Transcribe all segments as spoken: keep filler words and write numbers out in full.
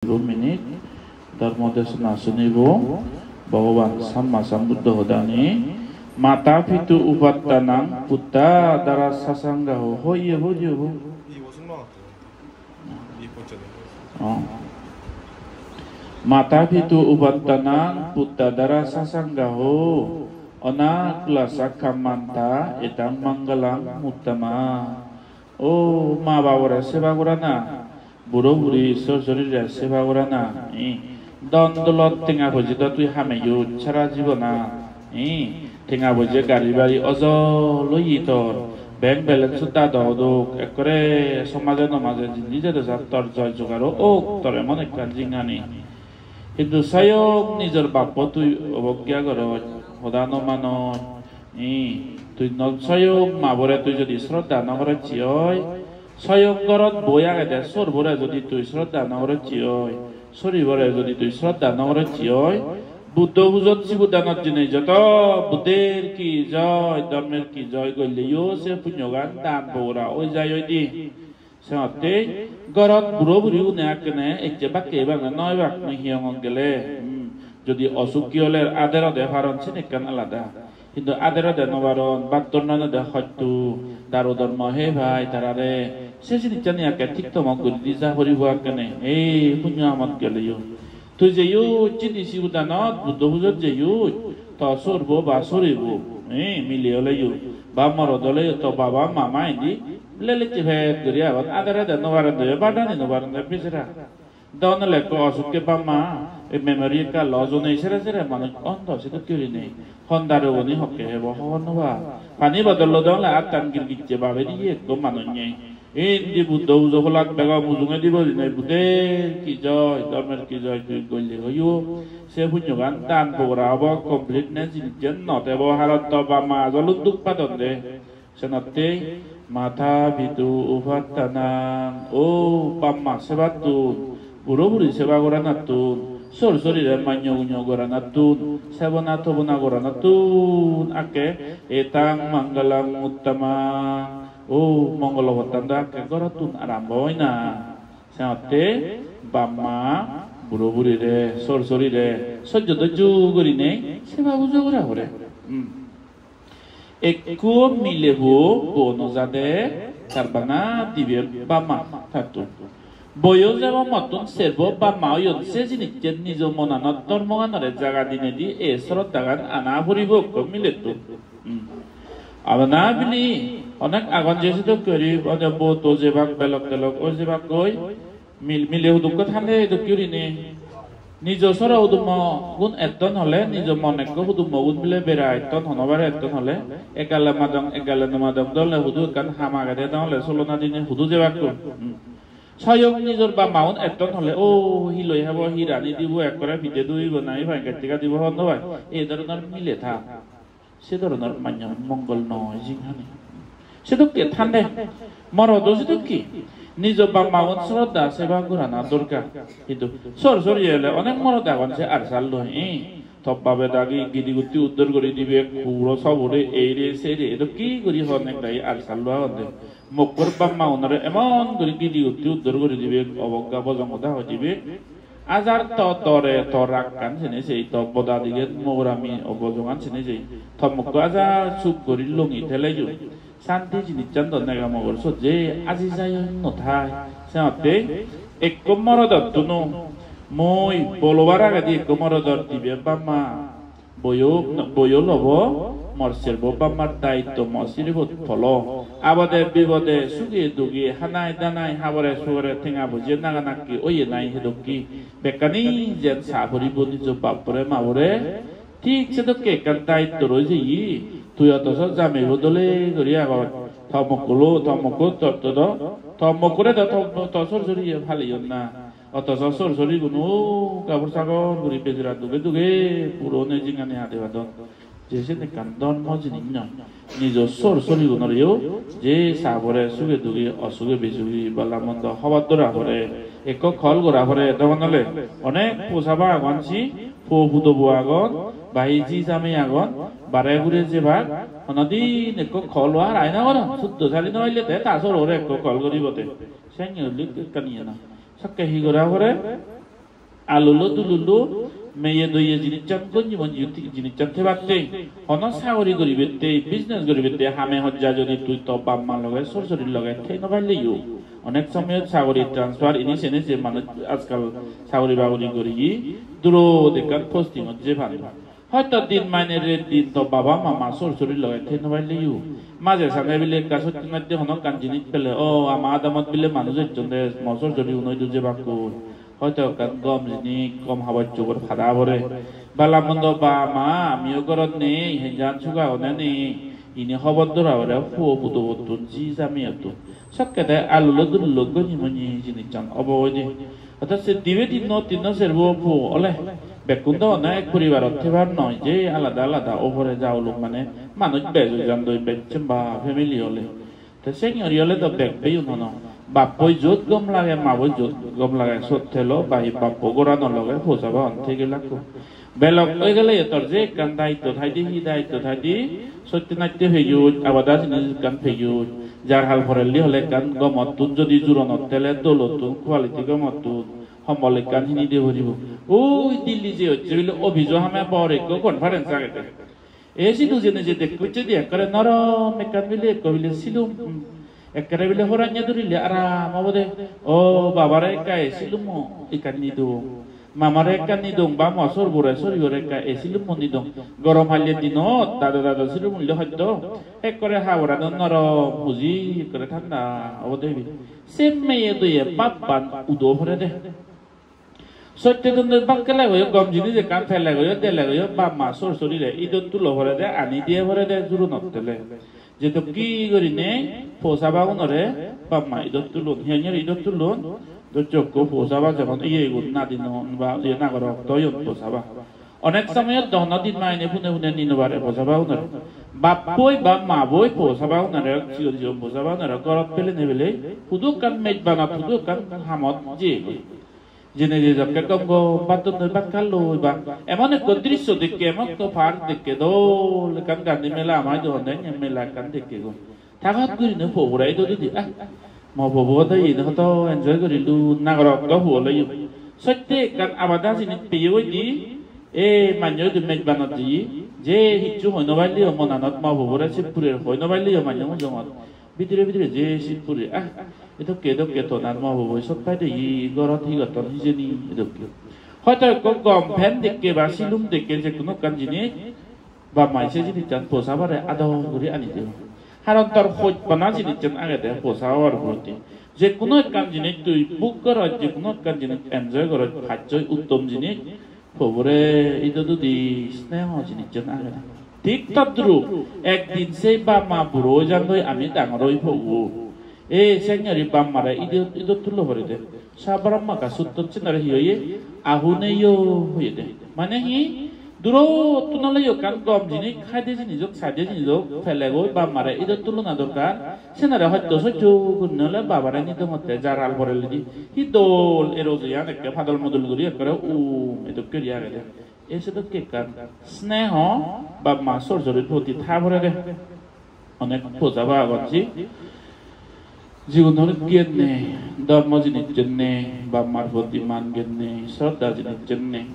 Minute dhormo desona sunibo Bhogoban Samma Sambuddho hodani. Mata pitu upattanang putta dara sasanggaho. Hoye hoye bo. Oh. Mata pitu upattanang putta dara sasanggaho. Anakula sakkamanta etang mangalang uttama. O ma babore seba gorana, buro buri sor sorire seba gorana, eh, dhon dolot tenga poije do tui hameyo sara jibona, eh, tenga poije gari bari ojol oye tor, bank balance-o dado odok, ekkore somaje nomaje jindi jede sat tor joi jogaro ok tor emon ekkan jinghani. Hintu soyong nijor bappo tui obogya goroj, hoda no manoj, eh, tui no soyong mabore tui jodi sroddha no gorocchi oi, soyong gorot boi agede sorbore jodi tui sroddha no gorocchi oi, soribore jodi tui sroddha no gorocchi oi, Buddho pujot sibuddanot jinei joto Buddher ki joy, dhormer ki joy goilleyo se punyogan dan pogora oi jai oide. Senotte gorot buro buri une ekkene ecche bakke ebak noi bak mui hiyongot gele. Hmm, jodi osuk hi ole aderode paron sen ekkan alada. Hintu aderode no paron, bhattor nanode hosto, daru dhormo hei pai tarare. Se jinissani ekke thik tomok guri di ja poribo ekkene. Ei punyo amot geleyo. Tui jeyuj sindi sibudanot, Buddho pujot jeyuj, to sorbo ba soribo, eh, mile oleyo, ba morot oleyo, to baba ma ma indi, lelecche pet guri agon, adar adar no paron de, badani no paron de, bisera. Don ole ekko osukke bamma, ei memory ekka loss onei sere sere manuj ondo sedokke gurinei. Hon daru goni hokke hebo hobor no pang. Pani bodol lodongle attan girgicche babedi ekko manuj nei. Indi Buddho pujo holak bego mujungedi boji nei, Buddher ki joy, dhormer ki joy, tui golle goyo. Se punyogan dan pogora obo, complete ne jinijjen no tebo, haron to bamma ajolun duk padon de. Senottei mata pitu upattanang, o bamma sebattun, buro buri seba goranattun, sor sorire manyo gunyo goranattun, sebona tobona goranattun akke etang mangalang uttamang. O mongolo pottan do akke gorottun arambo oi na. Senotte bamma buro burire, sor sorire sojjo dojjo gurinei seba pujo gora pore. Hmm. Ekko mile puo bo no jade, tar bana dibe bamma tattun. Boyo jebo mottun serbo bamma oyon, se jinissen nijo monanot dhormoganore jaga dinedi ei sroddhagan ana puribo ekko milettun. Hmm. Abana bili onek agon je sedokke guri, ode bo to jebak belok telok oi jebak goi, mil-, mile hudukko thande edokke gurinei. Nijo soro hudummo gun etton hole, nijo mon ekko hudummo gun bile bera etton, honobare etton hole, ekgale madong, ekgale no madong, dole hudu ekkan ham agede dong hole, solona dinei hudu jebak goi. Hmm. Soyong nijor bap maun etton hole, o, hi loi hebo, hi rani dibo, ekkore pide duibo, nahi pai gattega dibo, hobor no pai. Ei dhoronor mile than. Se dhoronor manjor mongol noi jinghani. Sedokke thande. Morodo sedokke. Nijo bap maun sroddha seba gorana dorkar. Hintu sor sori ele onek morot agon se arsal loi. Ei, to babe dagi gidi gutti uddor guri dibe, puro sobore, eire seire, edokke guri onek dagi arsal loi agonde. Mokkor bap maunore emon guri gidi gutti uddor guri dibe, obogga bojong hoda hoi dibe. Ajar to dore to rakkan sini sei, to boda digen mogorami obojongan sini sei. To mokko ajar suk guri longi teleyo. Santi jinissan do nega mogor sot je aji jayon no thai. Senotte ekko morodottun mui bolobar agedi ekko morodor dibe bap ma. Boyo, boyo lobo, mor serbo bap mar daitto mo siribot polo. Abode bibode, suge duge, hanai danai, habore sugore, tenga boje naga nakki oye nai hedokke. Bekkani jen sa puribo nijo bappore mabore. Thik sedokke ekkan daitto roi jeye. Tui otoso jameibo dole guri agon. To mokkulo, to mokko to, to do, to mokkore do, to, to sor soriye paleyon na. Otoso sor soriguno gabur sagor guri bejara duge duge purone jinghani hade padon. Je sen ekkan dhormo jinis noi. Nijo sor sorigunoreyo je sabore suge duge, osuge bisuge, bala mondo hobor dora pore, ekko call gora pore, dogon ole onek po saba agon si, po pudobo agon, bai ji jamei agon, bare gure jebak, honodin ekko call o ar ai na goron, suddo sari no oile te ta sorore ekko call guribo te. Senge uli ekkan iye na. Sokke hi gora pore? Alulo dululo, meye doye jinissan gonji monji jinissan thebatte, hono sagori guribatte, business guribatte, hame hojja jodi tui to bap ma loge, sor sorir loge thei no paileyo. Onek somoyot sagori transfer ini sene je manuj ajkal sagori bagori guriye durot ekkan postingot jei pan. Hoito din mane ret din to baba mama sor sori loge thei no paileyo. Maje sane bile ekka sotti natte hono ekkan jinis pele, "O, ama adamot bile manuj ecchon de, mo sor sori uno idu jebakkoi." Hoito ekkan gom jinis, gom habor subor pada pore. Bala mondo ba ma, amiyo gorot nei, henjan suga one nei. Ini hobor dora pore puo pudobottun, ji jamiyottun. Sokkede alulo dululo gonji monji jinissan obo oide. Orthat se dibe tinno, tinno serbo puo ole bekkun do one ek poribarot thebar noi, je alada alada o pore ja uluk mane manuj bej oi jandoi, bej chemba family ole. Te sengori ole do bek beyun hono. Bappoi jot gom lage, maboi jot gom lage, sot thelo ba hi bappo gorano loge posaba on thei gelakko. Belok oi gele tor je ekkan daitto thaide, hi daitto thaide, sotte natte peyoj, abada jinis ekkan peyoj, jar hal porelli hole ekkan gomottun jodi juronot tele dolottun quality gomottun hombol ekkan hini de poribo. Oi Delhi je hocche bile office-o hame bor ekko conference agede. E sidu jene je dekko hocche di ekkore norom ekkan bile ekko bile silum, ekkere bile horanye durile aram obode. O babare ekka e silummo ekkan nidung. Mamare ekkan nidung, ba mo sorbore soribore ekka e silummo nidung. Gorom halle dinot dado dado silum ulle hoito ekkore haborano norom huji ekkore thanda obode ibe. Se meye doye bappan udo porede. Sotte dun dun bakke legoyo, gom jinis ekkan pelegoyo, delegoyo, bap ma sor sorire idot tulo porede, ani diye porede, jurunot tele. Jedokke gurinei posabagunore bap ma idot tulon, hiyan hiyan idot tulon, do jokko posaba jemon iyegun nadinun ba iye nagorok toyon posaba. Onek somoyot do hono din maine pune pune nino bare posabagunore. Bappoi ba maboi posabagunore, sigon sigon posabagunore gorot pelenei pelei, hudu ekkan mejbanot, hudu ekkan hamot jeyegoi. Jene je jokke gom gom bhattun doi bhat halloi ba emon ekko drisso dekke, emon ekko par dekke, dol ekkan Gandhi mela amai do honne, mela ekkan dekke goi. Thagot gurinei pobore idu dudi, ah, mo pobo do iyeni hodo enjoy gorilun, nagorok do huo loyo. Sotte ekkan abada jinis peye goi di, e manjo idu mejbanot jeye, je hissu hoi no palle o monanot mo pobore sip purer, hoi no palle o manjo mujungot. Bidire bidire je sip puri, ah, edokke edokke tonan mo boboi sot paide, hi gorot hi gotton hijeni edokke. Hoito ekko gom pen dekke ba silum dekke je hono ekkan jinis, bap mai se jinissan posabare ador guri ani dibo. Haron tor hojpana jinissan agede posabar proti. Je hono ekkan jinis tui buk gorot, je hono ekkan jinis enjoy gorot, pacchoi uttom jinis, pobore idu dudi sneho jinissan agede. Thik todrup, ekdin sei bap ma buro oi jandoi, ami dangor oi pobo. E sengori bap mare idu, idot tulo porede. Sa Brahma ka suttot sinore hi hoye? Ahuneyo hoyede. Mane hi? Durottun oleyo ekkan gom jinis, haide jinis ok, saide jinis ok, pelegoi bap mare idot tulona dorkar. Senare hosto sojjo gurinei ole babare nidongotte, jar hal porelli di. Hi dol, e rojiyan ekke padol modol guri ekkore um edokke guri agede. Ei sedokke ekkan sneho bap ma sor sorir proti tha porede. Onek posaba agon ji, jigunor gyan nei, dhormo jinissan nei, bap mar proti man gyan nei, sroddha jinissan nei.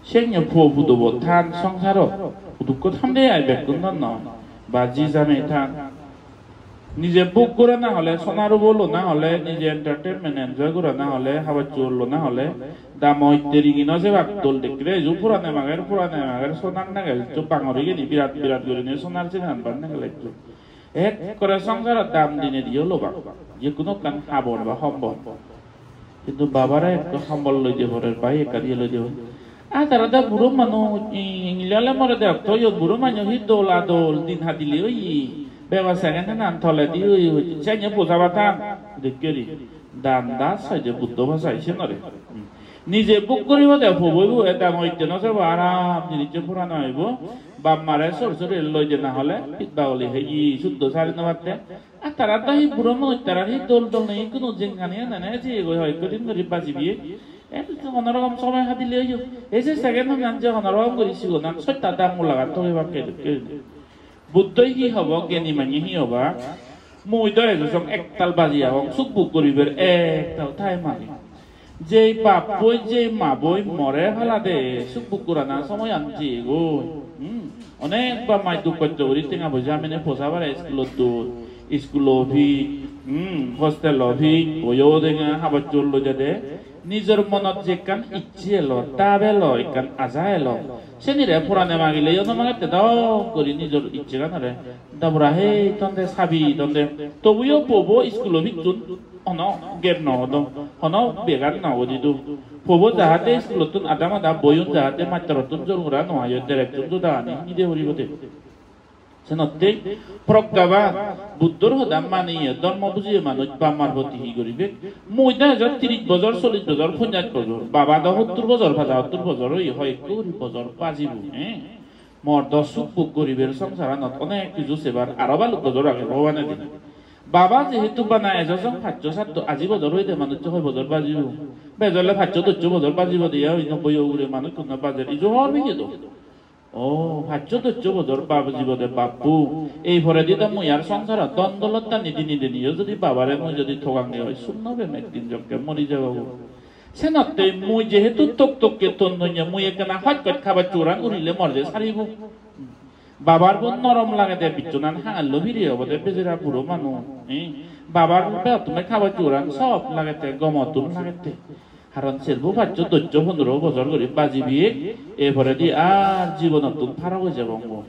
Sengyo puo pudobo than songsarot, hudukko thande ai bekkun donnoi, ba ji jame than. Nije buk gorana hole, sona rubo lona hole, nije entertainment enjoy gorana hole, habor subor lona hole, damo itte ringi no jebak, dol dekkere eju purane mager, purane mager, sonar nagel, eju bangor igeni birat birat gurinei sonar sinan ban nagel eju. Ekkore songsarot dam dinei diyo lobak, je hono ekkan habor ba hombor. Hintu babare ekko hombol loi de porer, bai ekkan iye loi de porer. Ah, tara do buro manuj, i-, ingle ole more de okto iyot buro manuj hi dol adol din hadile oye. Bego second hand an toledi oye, oye. Senne poja batan dekke ri. Dan das hoide Buddho bhasai senore. Hmm. Nije buk guribo de, poboi bo, e damo itte no sebo, aram jinis je purana oibo. Bap mare sor sori loi de na hole, pit bagoli hei, suddho sari no batte. Ar tara do hi buro manuj, tarar hi dol dol nei, ikkunu jengani ene ne jeyegoi, hoi ekko din guri bajibiye. E hono rokom somoy hadile oyo. Ei je second hand an je hono rokom guri sigonan sotta dam mulagan togebakke dokke. Buddhoi hi hobo, gyani manye hi hoba? Mui do ejo song ektal baji agong, suk buk guribar ektal time age. Jei bappoi, jei maboi more phalade suk buk gorana somoyan jiyegoi. Hmm. Onek bap mai duk hosto guri tenga poisa amene posa bare iskulot dun, iskulo fee, hmm, hostelo fee, boyo tenga, habor subor loi jade. Nijor monot je ekkan icche elo, dab elo, ekkan aja elo, senire purane magile yo no magette dok guri nijor iccheganore dabora hei tonde sabi tonde. Tobuyo pobo iskulo feettun hono gap no odo, hono begar no odi do. Pobo jahate iskulottun ada mada boiyun jahate mastorottun jor gora no oyo, derettun jodagani nide puribo de. Senotte proggaban Buddhor hoda maniye dhormo bujiye manuj bap mar proti hi guribek? Mui do ejo tiris bojor, chollish bojor, ponjash bojor, baba do hottur bojor, paja hottur bojor oye, hoi ekko guri bojor bajibo, eh? Mor do suk buk guriber songsaranot onek kiju sebar aro baluk bojor age Bhogobane diye. Baba jehetu bana ejo song paccho satto aji bojor oyede, manuccho hoi bojor bajibo? Bej ole paccho dosso bojor bajibo de, oi nobboi ugure manuj hono bajer, ijo hor biye do. O, paccho dosso bojor bajibo de bappu. Ei poredi do mui ar songsarot dhon dolottani dini dini yo jodi babare mui jodi togange oi, suk no pem, ekdin jokke mori jebogoi. Senotte mui jehetu tok tokke ton donye, mui ekkena hoj hoj habar suran urile mor je saribo. Babar bo norom lagede, bichonan hangello pire obode, bejara buro manuj, eh? Babar begottun habar suran soft lagede, gomottun lagede. Karon serbo paccho dosso pondro bojor guri bajibe, ei poredi ar jibonottun farok oi jebong bo.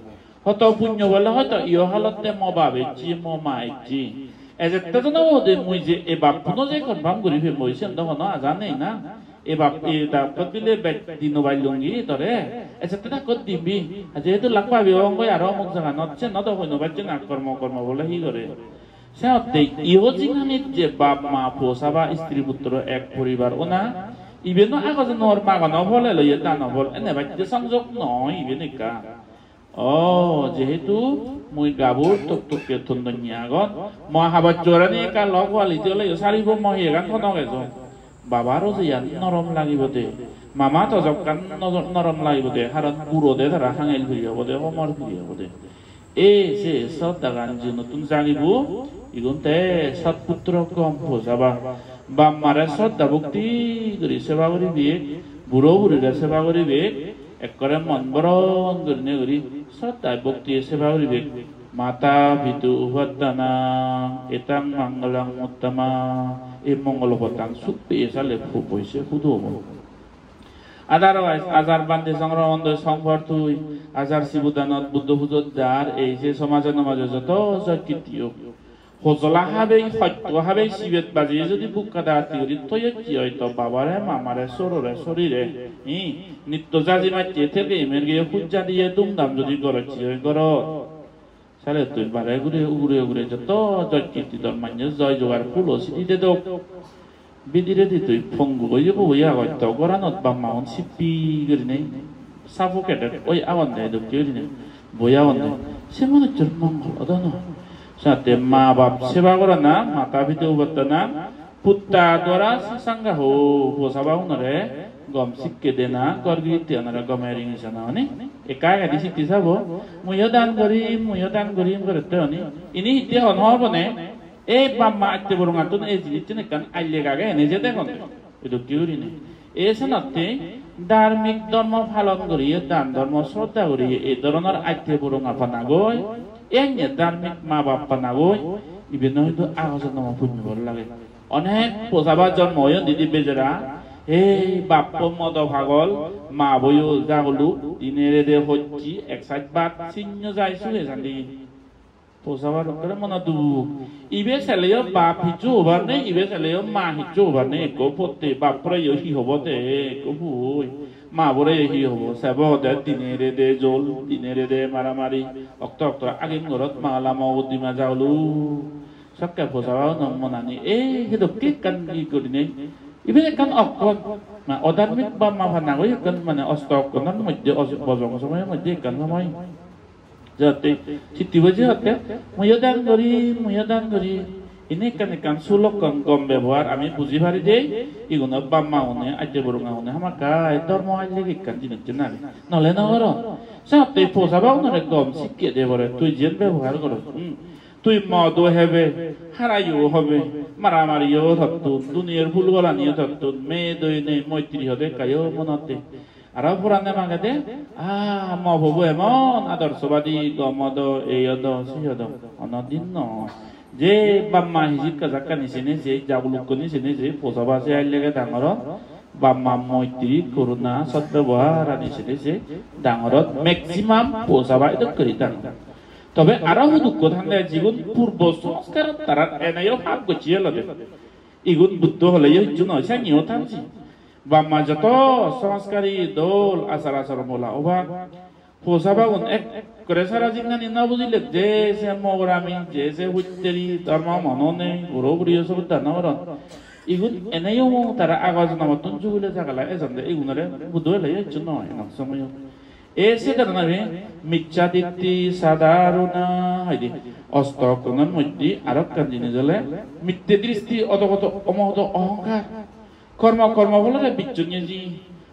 Hoto punyo bole hoito iyo halotte mo bap ecche, mo ma ecche. Ejette jono ode mui je e bappuno je confirm guri pem, mui siyen do hono aja nei na. E bap, e dakkot bile bej di no pailungi tore. Ejette dakkot dibi. Aje hetu lak pabi obong goi aro omuk jaganot, siyen do hoi no pacche na, kormo, kormo bole hi gore. Senotte iyo jinghanit je bap ma po saba istri putro ek poribar ona, iben o agojonor magono phole loye dano phol, ene bacche songjog noi iben ekkan. O, jehetu mui gabur tok tokke ton donye agon, mo habar suorani ekka low quality oleyo saribo, mo hiyegan hono ejo. Babaro jiyan norom lagibo de, mama tojokkan nojo-, norom lagibo de, haron buro de, tara hangel piri obo de, homor piri obo de. E se sroddhagan jiunottun jagibo, igun te sotputro gom po saba. Bap mare sroddha bhokti guri seba guribe, buro burire seba guribe, ekkore mon boron gurine guri sroddha bhoktiye seba guribe. Mata pitu upaddana etang mangalang uttama. Ei mongol pottan suk peye sale pu-, poise hudu obo. Otherwise, ajar bhante songro ondo songpor tui, ajar sibudanot Buddho pujot jar, ei je somaje nomaje joto joy kirti ok. Hojola habei, hotto habei, sibet bajiye jodi buk kada atti guri toyocche oi, to babare, mamare, sorore, sorire, hi, nitto jaji macche theke imerge pujja diye dumdam jodi gorocche oi gorot. Sale tui bare guri ugure ugure joto joy kirti dor manye joy jogar pulo sidi dedok. Bidiredi tui pongu oye bo oye agoj, to goranot bap maun sippi gurinei suffocated oi agonde, edokke gurinei boi agonde. Se manucchor mongol odo noi. Senotte ma bap seba gorana, mata pitu upaddana, putta dvara sasanggaho, po saba unore gom sikke dena, ghor giritti unore gome ringi sana oni. Ekka agedi sitti sabo, muiyo dan gorim, muiyo dan gorim gorette oni. Ini hitte hon hobor bone? Ei bap ma atte borongattun ei jinissan ekkan ailek age, ene je degon de. Edokke gurinei. Ei senotte dharmik dhormo palon guriye, dan dhormo sroddha guriye, ei dhoronor atte boronga panagoi, enne dharmik ma bap panagoi, iben hintu agojonmo punyo bol lage. Onek po saba jonmo oyon didi bejara, ei bappo modo pagol, ma boyo jaguluk, dine rede hojji, ek saj bhat, sinno jai suge sandi. Po saba dokkore mona duk. Ibe seleyo bap hissu hobar nei, ibe seleyo ma hissu hobar nei. Ekko potte bapporeyo hi hobo de, ekko pui. Maboreyo hi hobo, sebo hode dine rede jol, dine rede maramari. Okto okto agim gorot magala mogodima jagulu. Sokke po saba no monani, e, hedokke ekkan hi gurinei. Ibe ekkan okkon, ma, odharmik bap ma panagoi ekkan mane osto okkonor moddhe os-, bojong somoyor moddhe ekkan somoi. Jatte sitti boji hotte, muiyo dan gorim, muiyo dan gorim. Ini ekkan ekkan sulokkon gom bebohar ami buji pari de, igunor bap ma une, atte boronga une hamakkai dhormo ailek ekkan jinis nage. Nole no goron. Senotte po saba unore gom sikke de pore, tui jiyen bebohar goros. Hmm. Tui modo hebe, harayo hobe, Maramariyo tottun, duniyar phul golaniyo tottun, me doi nei, moitri hode ekkayo monotte. Aro purane magede, ah, mo pobo emon adorsobadi, gom odo, ei odo, sei odo, hono din no. Je bamma hijik kajakkani sene je, jagulukkani sene je, posaba se aillege dangorot, bamma moitri, koruna, sot beboharani sene je, dangorot maximum posaba edok guri dangor. Tobe aro hudukko thande jigun purbo songskarot tarar eneyo pap gocche olode. Igun Buddho holeyo hissu noi, sengiyo thansi. Bamma joto songskari dol, asar asar mola obak. Posabagun ekkore sara jinghani no bujilek je se mogorami, je se hutteri, dhormo mono nei, guro guriyo sobidda no goron. Igun eneyo tara ago jonomottun jugule jagala ejonde igunore Buddho holeyo hissu noi enok somoyot. E se dhoronor miccha ditti sadaruna hoide. Osto okkoronor moddhe aro ekkan jinis ole mitte dristi, odogodo, omohodo, ohongkar. Kormo, kormo pholore bichchonye ji.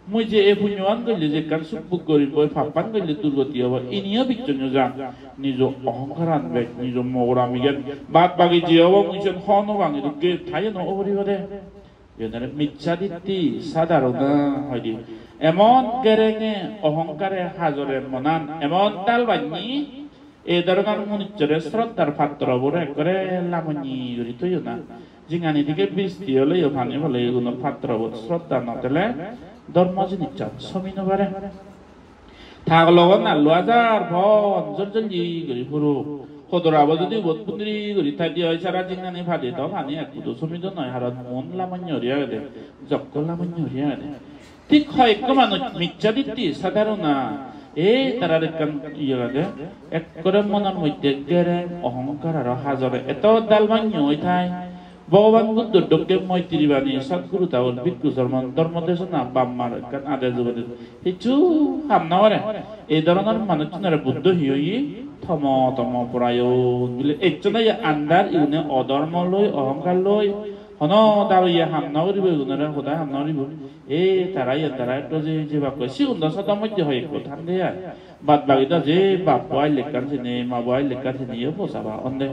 Mui je e punyoan golle je ekkan suk buk gorim, oi pappan golle durgoti obo. Iniyo bichchonye jan. Nijo ohongkaran bej, nijo mogoramigan. Bad bagi je obo mui sen hobor no pang, edokke thayo no obo de. Iyen ole miccha ditti sadaruna hoide. Emon gerenge ohongkare hajore monan emon dal banni, ei dhoronor munussore sroddhar patrobore ekkore lamonye guri toyona. Jingani dige bristi oleyo pani pole igunor patrobot sroddha no thele dhormo jinissan somi no pare. Tagologo nallu ajar pon jor jor ji guri puro. Hodorabo judi ubot pundiri guri thai di oi, sara jinghani pade do pani ekkudo somido noi, haron mon lamonye guri agede, jokko lamonye guri agede. Thik hoi ekko manuj miccha ditti sadaruna, ei tarar ekkan iye agede, ekkore monor moddhe gereng ohongkar aro hajore eto dal banyo oi thai. Bhogoban Buddho dokke moitri bani Sadguru Thakur bhikkhu sormon dhormo desona bap mar ekkan ades obode. Hissu ham no gore. Ei dhoronor manuchunore Buddho hi hoye? Tomo tomo porayon bile. Ecchonde ye andar, igune odhormo loi, ohongkar loi, hono dal ye ham no guribo, igunore hoda ham no guribo. Ei tara ye tara ekko je jebak koi, sigun do sodo moddhe hoi ekko thande ai. Bad bagi do je bappo aile ekkan sini, mabo aile ekkan sini, yo posaba onde.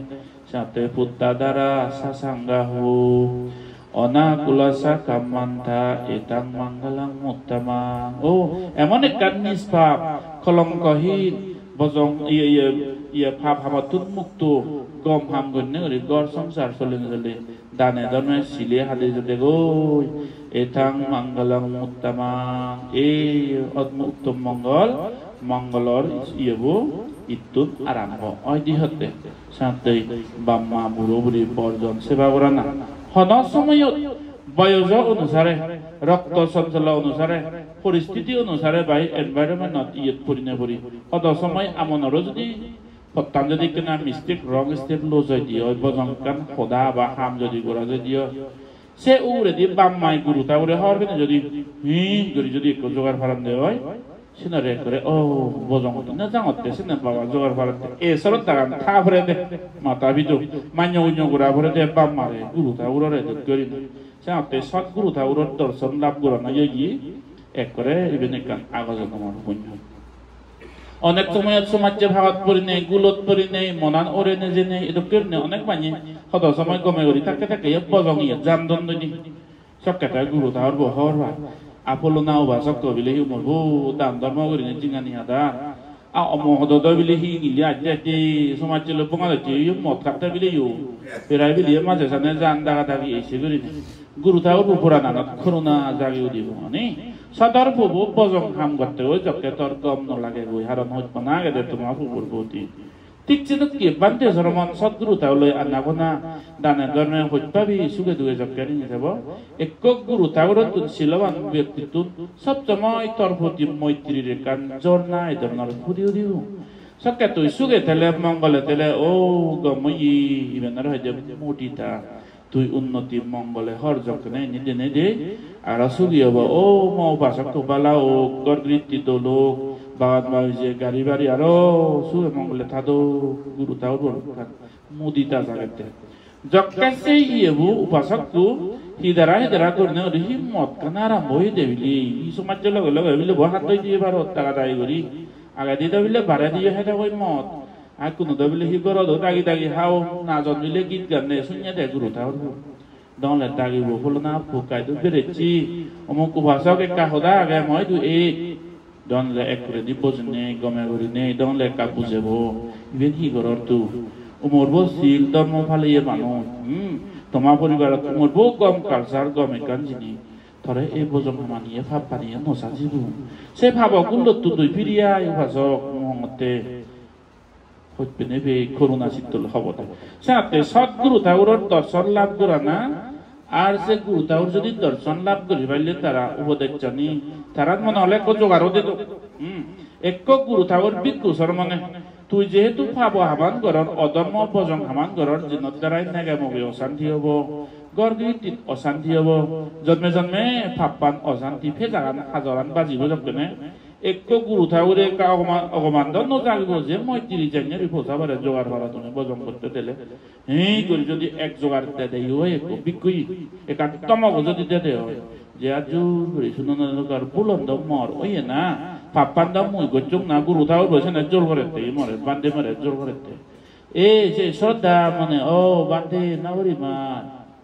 Senotte putta dara sasanggaho, onakula sakammanta, etang manggalang uttamang. O, emon ekkan nispap, kolongkohin, bojong, iye, iye, iye, pap hamottun mukto, gom ham gonne guri ghor songsar solen solen, dane dhorme sile hade jodegoi, etang manggalang uttamang, ei otmo uttom mongol, mongolor iyebo ittun arambho oi di hotte. Senottei bap ma buro buri borjon seba gorana. Hono somoyot boyojo onusare, rokto soncholo onusare, poristiti onusare bai environment-ot iyot puri ne puri. Hodo somoi amonoro judi pottan judi ekkena mistake, wrong step lo jodi oi, bojong ekkan hoda ba ham judi gora jodi oi, se uguredi bap mai guru tagure hobor pene jodi hi guri jodi ekko jogar paron de oi, sinore ekkore, "O, bojongotte na jangotte, sine baba jogar paron de." E sorottagan tha pore de, mata bidu, manyo unyo gura pore de bap mare, guru tagurore duk gurine. Senotte sot guru taguror dorson lab gorana yogi ekkore iben ekkan ago jonomor punyo. Onek somoyot somajje pagot porinei, gulot porinei, monan ore nejenei, edokke gurinei onek manye hodo somoy gome guri thakke thakke ye bojong ye jandon doni. Sokke te guru tagurbo hobor pai. Apollo na ubasokko bile hi umor bo dan dhormo gurinei jingani hadan. A omo hodo do bile hi gili ajje ajje somajje loi bonga docche yo mot khatte bile yo. Perai bile ye maje sane jan daga dagi ese gurinei. Guru tagurbo purananot koruna jagi udibo ani. Sodor pubo bojong ham gotte goi jokke tor gom no lage goi, haron hojpana agede toma pubor poti. Thik sedokke bhante soromon sot guru tagurloi anna gona dane dhorme hojpabi suge duge jokke rini thebo. Ekko guru tagurottun siloban bektittun sob somoi tor poti moitrir ekkan jorna ei dhoronor pudi udibo. Sokke tui suge thele mongole thele o gom oye, iben aro hoide mudita. Tui unnoti mongole hor jokkene indi dene de, aro sugi obo. O mo upasokko bala ok, ghor gritti dol ok, bagan bagi je gari bari aro suge mongole thadok, guru thagur bor ekkan mudita jagette. Jokke sei iyebu upasokku hidara hidara gorine guri hi mot ekkan arambo oye de bili, hi somajje loge loge bile bo hattoi diye paro daga dagi guri. Agedi do bile baredi yo hede goi mot. Ar kuno do bile hi goro do dagi dagi hao, najon bile git ganne sunye de guru thagur bo. Donle dagibo pholona appu kaidu berechi, omuk upasok ekka hoda age, moidu ek. Donle ekkuredi bojinei, gome gurinei, donle ekka bujebo. Iben hi goror tu? Umorbo sil dhormo paleye manuj. Hmm? Toma poribarot umorbo gom culture, gom ekkan jinis. Tore ei bojong hamaniye, pap paniye no sajibo. Se pabo gullottun tui firi ai upasok, mui hongotte. Hojpene pei koruna sittol hobode. Senotte Sotguru Thaguror dorson lab gorana, ar se Guru Thagur jodi dorson lab gori palle tara upodessani, tarar mone hole ekko jogar ode do. Hmm. Ekko Guru Thagur bhikkhu sromone, tui jehetu pabo haman goror, odhormo bojong haman goror, jinot darai nege moge osanti obo, ghor girittit osanti obo, jonme jonme pappan osanti, pejagan hajoran bajibo jokkene, ekko Guru Thagure ekka ogoman, ogoman do no jagibo je moitri janye ri posa bare jogar para tumi bojong gotte dele. Hi guri jodi ek jogar dede yo ekko bhikkhuye, ekkan tomogo jodi dede oi, je ar jur guri suno no jogar, bulon do mor oye na, pappan do mui gocchong na, Guru Thagur bo sene jor gorette more, bhante more jor gorette. Ei se sroddha mone, o bhante, na guri ma.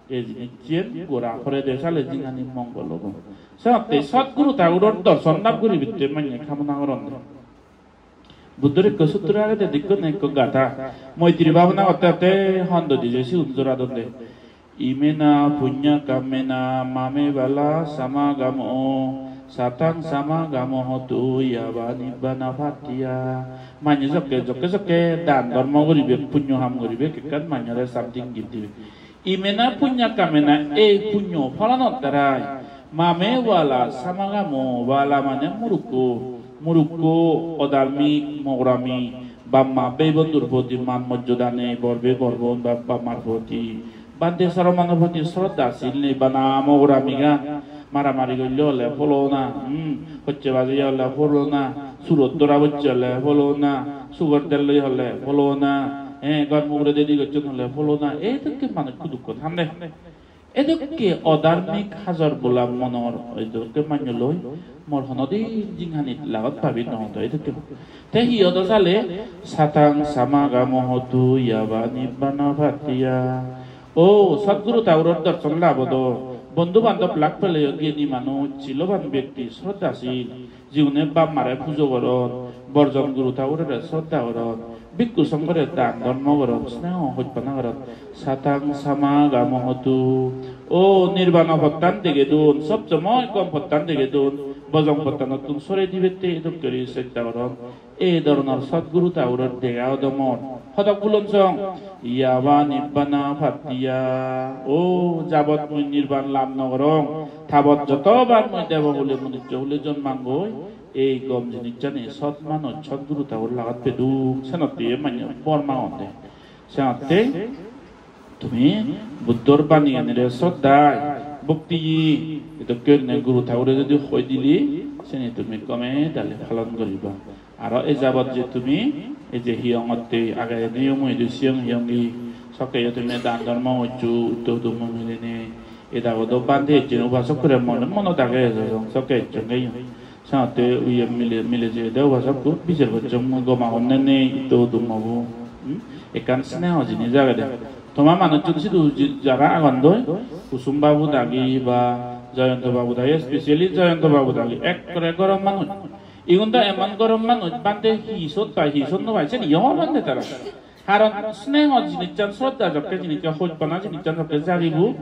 Ei jinissan gora porede sale jinghani mongol obo. Senotte Sotguru Thaguror dorson lab guribatte manye kamona goronde. Buddhor ekko sutro agede, dekkon ekko gatha. Moitri bhabona gotte gotte hon doi di je sigun jora donde. Imena punya kamena mame bala samagamo, satang samagamo hotu yava nibbana pattiya. Manye jokke, jokke, jokke dan dhormo guribe, punyo ham guribe, ekkan manyore something gift dibe. Imena punya kamena, ei punyo pholonor darai. Mame bala samagamo, bala mane murukko, murukko, odharmik, mogorami, bap ma bei bondhur proti man mojjoda nei, bor bei bor bon, bap, bap mar proti, bhante sromonor proti sroddha sil nei, bana mogoramigan, maramari golle ole pholona, hmm, hocche baje ole pholona, surot dhora pocche ole pholona, sugar del loi ole pholona, eh, ghor mugure dedi gocchon ole pholona, ei dokke manuj hudukkun hande. Edokke odharmik hajor bola monor, edokke mannyo loi mor honodin jinghanit lagot pabi no odo edokke. Te hi odo sale, satang samagamo hotu yava nibbana pattiya. O, Sotguru Thaguror dorson lab odo, bondhu bandhob lak peleyo gyani manuj, siloban bekti, sroddhasil. Jigune bap mare pujo goron, borjon Guru Thagurore sroddha goron, bhikkhu songhore dan dhormo goron, sneho hojpana goron, satang samagamo hotu. O, nirbano pottan dege don, sob somoi gom pottan dege don, bojong pottanottun sore dibette edokkeri chesta goron. Ei dhoronor Sotguru Thaguror dega odo mor. Hodok bulon song, yava nibbana pattiya. O, jabot mui nirban lab no gorong, tabot jotobar mui debo hule, manusso hule jonmangoi, ei gom jinissani sot manuj, Sotguru Thagur lagot pedung, senotte manye bor magonde. Senotte tumi Buddhor baniganire sroddha, bhokti, edokke gurinei Guru Thagure jodi hoi dile, seni tumi gome dale palon guriba. Aro ei jabot je tumi ei je hiyongotte, age niyomo idu siyong hiyongi, sokke yo tumi dan dhormo goccho, utto hudumo milinei, ei dagodo bhante ecchon, upasokkore mone monot age ejo jong, sokke ecchonge yo. Senotte uye mile, mile jeyede upasokko bijer gocchon, mui gom agonne nei, utto hudumobo. Hmm? Ekkan sneho jinis agede. Toma manuchun sidu ji-, jara agon doi, Kusum babu dagi ba Jayanta babu dagi, especially Jayanta babu dagi, ekkore gorom manuj. Igun do emon gorom manuj, bhante hi sot pai, hi sot no pai, seni yo hobor pande tara. Karon sneho jinissan, sroddha jokke jinissan, hojpana jinissan jokke jagibo,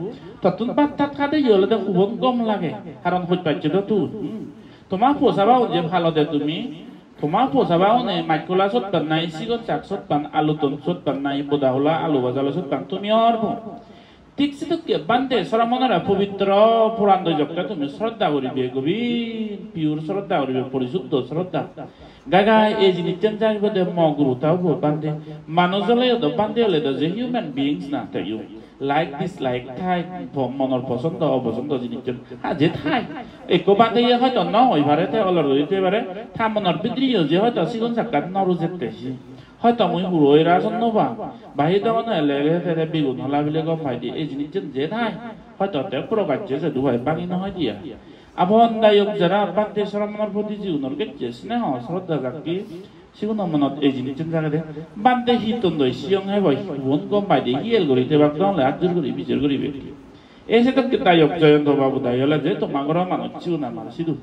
tottun bhat tat hade ye olode hubon gom lage. Karon hoj pacche do tun. Hmm. Toma posabaun je palode tumi, toma posabaune majkola sotpan nahi, sigon sak sotpan, aluton sotpan nahi, boda hola alu bajalo sotpan, tumi orbo. Thik sedokke bhante sromonore pobitro porando jokke tumi sroddha guribe, gobir pure sroddha guribe, porisuddho sroddha. Gai gai ei jinissan jagibode mo guru ta ubo bhante. Manuj oleyo do bhante ole do je human beings na te yo. Like dislike thai, po-, monor posondo oposondo jinissan. Ha, je thai. Ekko bhante ye hoito no hoi pare, te olor guri thei pare. Ta monor bidire yo je hoito sigon sakkan no rujette si. Hoito mui huro era son no pang. Bahi dogon ele ele tere bigun hola bile gom pai di. Ei jinissan je thai. Hoito te prokacche je duhai bangi no hoi diya. Apondayok jara bhante sromonor proti jigunor gecche sneho sroddha jakke, siguno monot ei jinissan jagede. Bhante hi ton doi siyong hebo, hubon gom pai de, hi el guri tebak dong le, atjur guri bijer guribe. Ei sedokke dayok Joyonto babu dai olode toma goro manuj sigun amar sidu.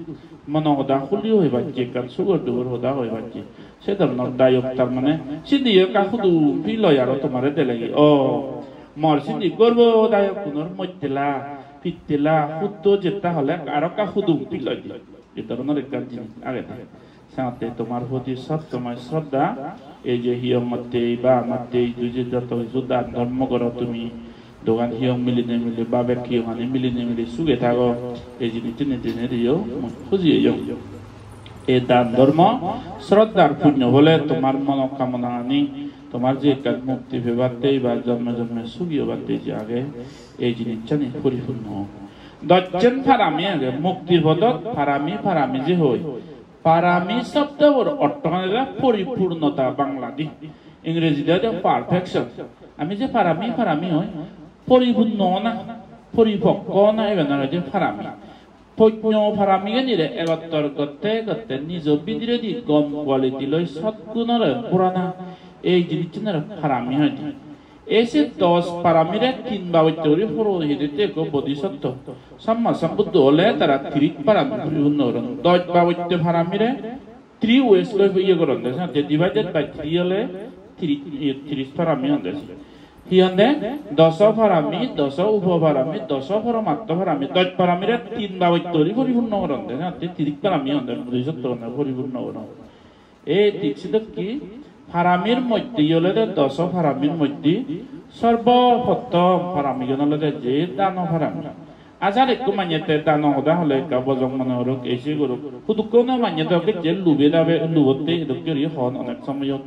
Mono hoda huli hoi pacche, ekkan sugor dugor hoda hoi pacche. Se dhoronor dayok, tar mane sindiyo ekka hudum feel oi aro tomare delegi. O, mor sindi gorbo dayokkunor mottela, pittela, hutto jetta hole aro ekka hudum feel oi de. Ei dhoronor ekkan jinis agede. Senotte tomar proti sob somoi sroddha, ei je hiyongotte, ba amatte, idu je joto hissu dan dhormo goro tumi, dogan hiyong milinei mili, babek hiyongani milinei mili suge thago, ei jinissani dinei diyo mui huji oyong. Ei dan dhormo sroddhar punyo bole tomar monokamonani, tomar je ekkan mukti pebatte ba jonme jonme sugi obatte je age, ei jinissani poripunno ok. Dossen parami age, muktir podot parami, parami je hoi. Parami sobdobor ortho olode poripurnota Bangladi. Ingrejidi hoide perfection. Ami je parami, parami hoi, poripurno ona, poripokko ona, iben olode parami. Pojno paramigenire egottor gotte gotte nijo bidiredi gom quality loi sotgunore purana, ei jinissunore parami hoide. Ei se dos paramire tin babotte guri puro hidette ekko bodhisotto. Samma Sambuddho ole tara tiris parami puripunno goron. Dos babotte paramire three ways loi iye goron de, senotte divided by three ole tiri-, iye, tiris parami honde. Hi honde? Doso parami, doso upoparami, doso poromatto parami, dos paramire tin babotte guri puripunno goron de, senotte tiris parami honde, bodhisotto honde puripunno goron. Ei thik sedokke paramir moddhe olode doso paramir moddhe sorbo pottom paramigan olode je dano parami. Ajar ekko manye te dano hoda hole ekka bojong mone gorok, ei se gorok. Hudukko no manye do gecche lube dabe, lubotte edokke guri hon onek somoyot.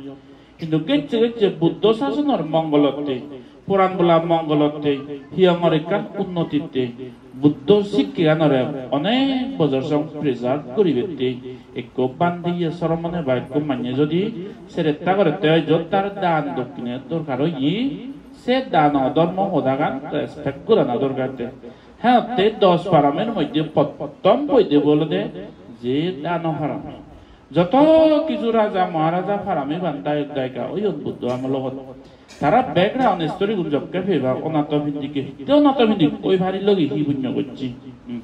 Hintu gecche gecche Buddho sasonor mongolotte, poran bola mongolotte, hiyongor ekkan unnotitte, Buddho sikkeganore onek bojor song preserve guribette ekko bhantiye soromone ba ekko manye jodi seretta gorette oi, jot tar dan dokkine dorkar oye, se dano dhormo hodagan respect gorana dorkar de. Henotte dos paramir moddhe pottom poide olode je dano parami. Joto kisu raja maharaja parami ban dayok dayika oyon Buddho amologot. Tara background story gun jokke peba, onato pindikke, hitte onato pindik oi parilogi hi punyo gocche. Hmm.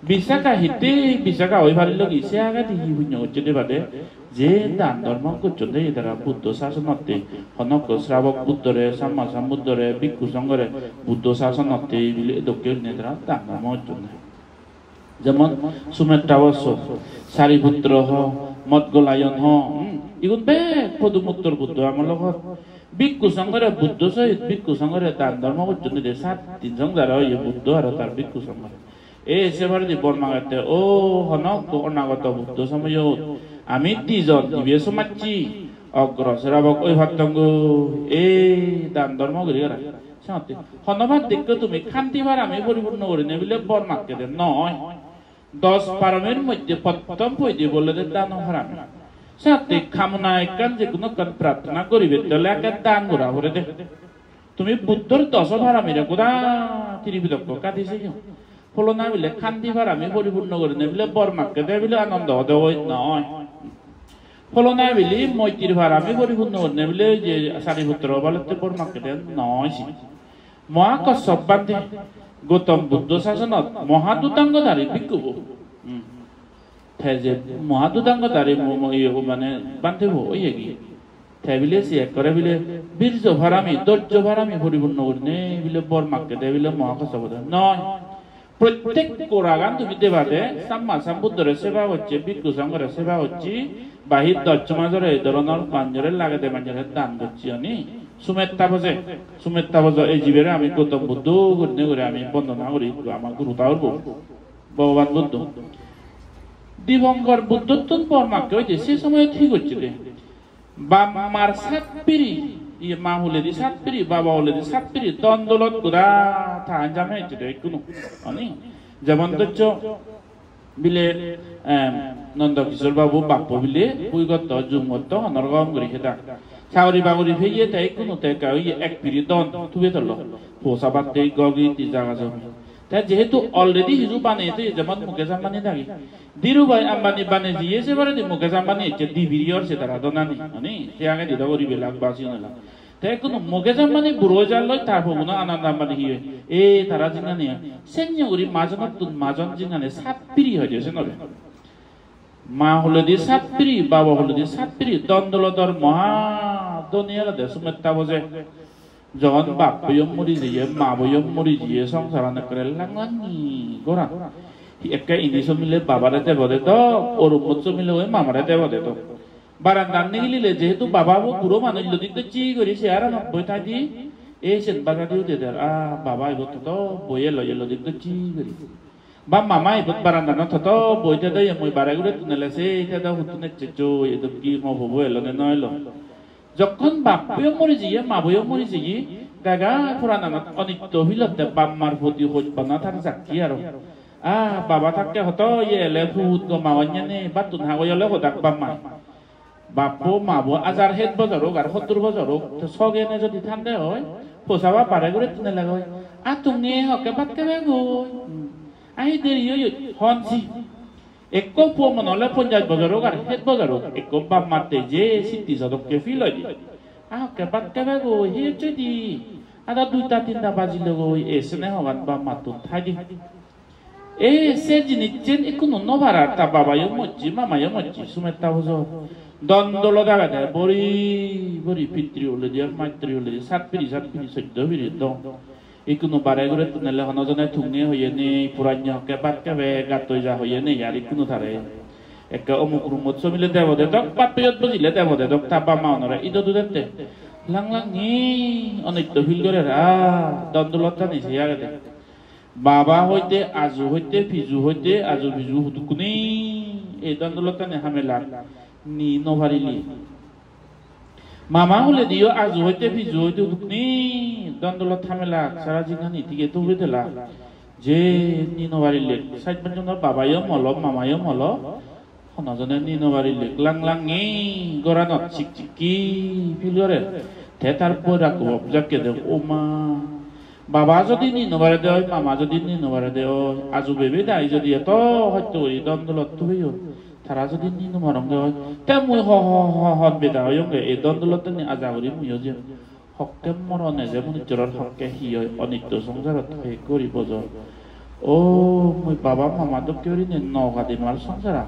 Visakha hitte Visakha oi parilogi, se agedi hi punyo gocche de bade, je dan dhormo gocchon de tara Buddho sasonotte, honokko Srabok Buddhore, Samma Sambuddhore, Bhikkhu Songhore, Buddho sasonotte bile dokke gurinei tara dan dhormo gocchon de. Jemon Sumedha Bosho, Sariputra ho, Modgolayon ho, hmm, igun bek Podumuttor Buddho amologot. Bhikkhu Songhore Buddho sohit, Bhikkhu Songhore dan dhormo gocchon de sat din songsare oye Buddho aro tar Bhikkhu Songhore. E se poredi bor magette, o honokko onagoto Buddho somoyot ami dijon dibe somajji ogro srabok oi pattongoi, e dan dhormo guri gora. Senotte hono baddekko tumi khanti parami poripunno gurinei bile bor makkede noi. Dos paramir moddhe pottom poide olode dano parami. Senotte kamona ekkan, je hono ekkan prarthona guribatte ole ekke dan gora porede. Tumi Buddhor doso paramire goda Tripitokko gadi seyo. Pholona bile khanti parami poripunno gurinei bile bor makkede bile anondo ode oi noi. Pholona bile moitri parami poripunno gurinei bile je Sariputra obalotte bor makkede noi si. Mohakassop bhante, Gautam Buddho sasonot Mohadutangodhari bhikkhubo. Hmm. Te je Mohadutangodhari mo-, mo-, iye, mane bhantebo oye gi. Te bile se ekkore bile birjo parami, dhorjo parami poripunno gurinei bile bor makkede bile Mohakassop de. Noi. Prottek goragan tumi debade, Samma Sambuddhore seba gocche, Bhikkhu Songhore seba gocche, ba hi doj somajore ei dhoronor manjore lagede manjore dan gocche oni. Sumedha Bosho, Sumedha Bosho ei jibere ami Gautam Buddho gurinei guri ami bondona guri, ikko ama guru thakur bo, Bhogoban Buddho. Dipankar Buddhottun bor makke oide, se somoyot hi gocche de? Bap mar sat piri, iye, ma huledi sat piri, baba huledi sat piri, dhon doulot goda ta anjam ecche de ikkunu. Ani, jemon dhoccho bile, em, Nanda Kishore babu bappo bile, pui gotto, jum gotto, honor gom guri heda. Sagori bagori peye te ikkunu te ekka oye ek piri dhon tube tollo. Posa batte gogi di jaga jomi. Te jehetu already hiju baneye toye, jemon Mukesh Ambani dagi. Dhirubhai Ambani bane jiye se poredi Mukesh Ambani ecche di piri or se tara dhonani, ani, te agedi do guri belak ba sigun elak. Te ikkunu Mukesh Ambani buro oi jar loi, tar poguno Anand Ambani hi oi? E tara jinghani oi. Senne guri majonottun majon jinghani sat piri hoide senore. Ma huledi sat piri, baba huledi sat piri, don dolodor moha dhoni olode Sumetta Bose. Jogon bappoyo muri jeye, maboyo muri jeye, songsaran ekkere lang langi goran. Ekke indi somile babare debode dok, orummot somile oi mamare debode dok. Barandat nigilile jehetu bababo buro manuj, lodi docche guri searanot boi thai di, ei sen bajadi ude der, ah, baba ibot hodo boi elo, elo di docche guri. Ba mama ibot barandanot hodo boi thede, mui bare guri tunele sei thede, huttun ecche joi, edok ki mo pobo elo ne no elo. Jokkon bappoyo muri jeye, maboyo muri jeye, gai gai porananot onitto feel otte, bap mar proti hoj bana tar jakke aro. Ah, baba thakke hodo ye ele put gom agonne ne, battun hagoi ole hodak bap mai. Bappo mabo ajar het bojor ok ar hottur bojor ok, to sogene jodi thande oi, posa bappare guri tunele goi, "A tunge hokke bhat hebe goi? Hmm. Ahi deri oi oi, hon si." Ekko puo mone ole ponjash bojor ok ar het bojor ok, ekko bap matte je sitti sodokke feel oide. "A hokke bhat hebe goi, hi hocche di? Ada duita tinta bajile goi," esene hogan bap mattun thai di. E se jinissen ikkunu no parar, ta babayo mojje, mamayo mojje, Sumetta Bose. Don dolot agede, bori bori pitri huledi ar maitri huledi, sat piri, sat piri, soddo piri don. Ikkunu bare guri tunele hono jone tunge hoye nei, puranne hokke bhat hebe, gatto ja hoye nei, ar ikkunu tare ekke omuk rumot somile debode dok, bhat peyot bojile debode dok, ta bap ma onore ido dudette. Lang lang ni onitto feel gorer, ah, don dolottani se agede. Baba hoite, aju hoite, piju hoite, aju piju hudukkuni ei don dolottani hamelak ni no parile. Mama hulediyo aju hoite, piju hoite hudukkuni don dolot hamelak, sara jinghani tige tubi delak. Je ni no parile, saj manjonor babayo molo, mamayo molo, hono jone ni no parile, lang lang ni goranot sik sikki feel gorer. Te tar boirakko bhab jakke de, "O ma, baba jodi ni no parede oi, mama jodi ni no parede oi, aju bebe dai jodi eto hosto guri don dolot tubeyon, tara jodi ni no paronge oi, te mui ho ho ho hon beda oyonge, ei don dolottani aja guri muiyo jem." Hokke morone je munucchoror hokke hi oi, onitto songsarot hoyek guri bojor. O, mui baba mama dokke gurinei no gadimar songsara.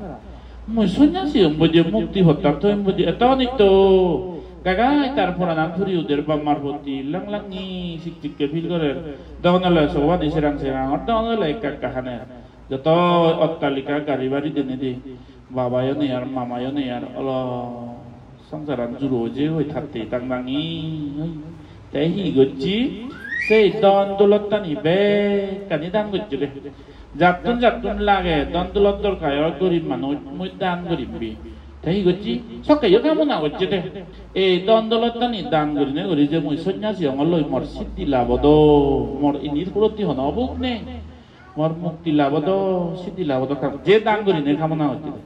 Mui sonyasi omboi de, mukti hottan toimboi de, eto onitto. Gai gai tar poranan puri uder, bap mar proti lang langi sik sikke feel gorer. Dogonole sogobani serang serang or, dogonole ekka ekka haner. Joto ottalika gari bari dinei di. Babayo nei ar, mamayo nei ar, olo songsaran juro oi jeyegoi, tatte tang tangi. Te hi gocche? Sei don dolottani bekkani dan gocche de. Jattun jattun lage, don dolot dorkar oi gorib manuj, mui dan gorim bi. Te hi gocche? Sokkeyo kamona gocche de. Ei don dolottani dan gorine guri je mui sonyasi ongor loi mor siddhi lab odo, mor inir proti hono obuk nei. Mor mukti lab odo, siddhi lab odo, kam-, je dan gurinei kamona gocche de.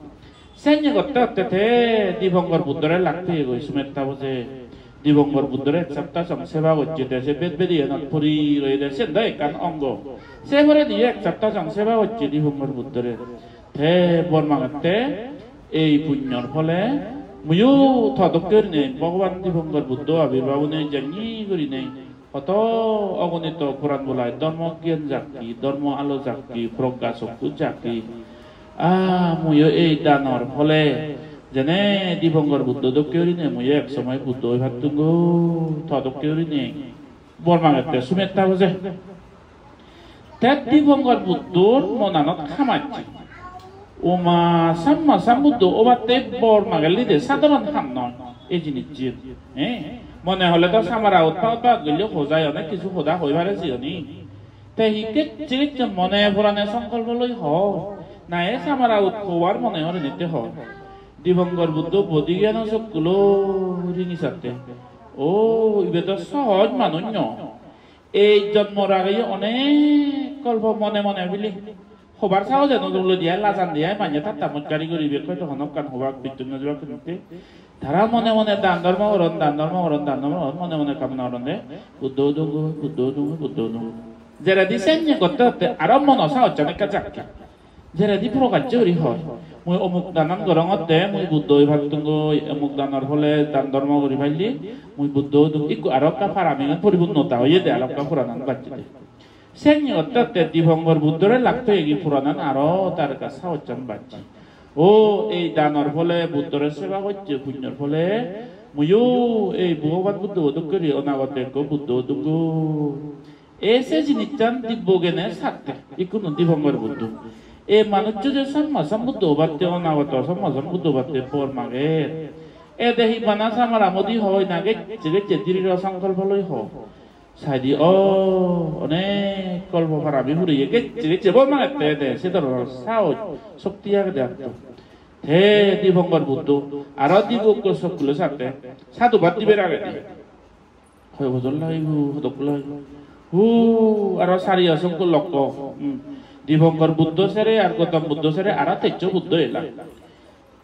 Senne gotte gotte te Dipankar Buddhore lak peyegoi Sumetta Bose. Dipankar Buddhore ek sapta song seba gocche de, se bed bediyenot puri roye de, sen do ekkan ongo. Se porediyo ek sapta song seba gocche Dipankar Buddhore. Te bor magette, ei punyor phole muiyo to dokke gurinei Bhogoban Dipankar Buddho abirbab onei janye gurinei hoto ogonito poran bolai dhormo gyan jakki, dhormo alo jakki, progga chokku jakki. Ah, muiyo ei danor phole jene Dipankar Buddho dokke gurinei muiyo ek somoy Buddho oi pattungoi, to dokke gurinei bor magette Sumetta Bose. Te Dipankar Buddhor monanot hamacche. Oma Samma Sambuddho obatte bor magelli de, sadharon ham noi ei jinissan. Eh? Mone hole do samara utpa utpa gullo hojai, onek hissu hoda hoi pare siyoni. Te hi kecche kecche mone porane songkolpo loi hor. Na e samara ut hobar mone hor initte hor. Dipankar Buddho bodhi gyano chokkulo ringi satte. O, ibe do sohoj manuj no. Ei jonmor ageyo onek kolpo mone mone bili. Hobar sahos eno dole diye, lajan diye, manye tatta mokkari guribe, hoito honokkan hobak bittun no jebak hinitte. Tara mone mone dan dhormo goron, dan dhormo goron, dan dhormo goron, mone mone kamona goron de. Buddho udung, Buddho udung, Buddho udung. Jeredi senne gotte gotte aro mono sahossan ekka jakke. Jeredi prokacche guri hoi. Mui omuk danan gorongotte, mui Buddho oi pattungoi, omuk danor phole dan dhormo guri palle, mui Buddho odung, ikko aro ekka paramigan poripunnota oyede, aro ekka puranan bacchede. Senni otte otte Dipongkor Buddhore lak peyegi puranan aro tar ekka sahossani bacche. O, ei danor phole, Buddhore seba gocche punyor phole, muiyo ei Bhogoban Buddho dokke guri onagote ekko Buddho odungoi. E se jinissan dibbo gene satte, ikkunu Dipongkor Buddho. E manuccho je Samma Sambuddho obatte, onagoto Samma Sambuddho obatte bor mager. Ede hi bana samara modi hoi na, gecche gecche diriro songkolpo loi ho. Saidi o, onek kolpo parami puriye gecche gecche bor magette ede, se dhoronor sahos, shokti agede atto. Te Dipongkor Buddho aro dibo ekko sokkulo satte, sadhubad diber agede. Hoi bojor lagibo, hodok lagibo. Hu, aro sari asongko lokko. Hmm. Dipongkor Buddho sere ar Gautam Buddho sere aro tejjo Buddho ela.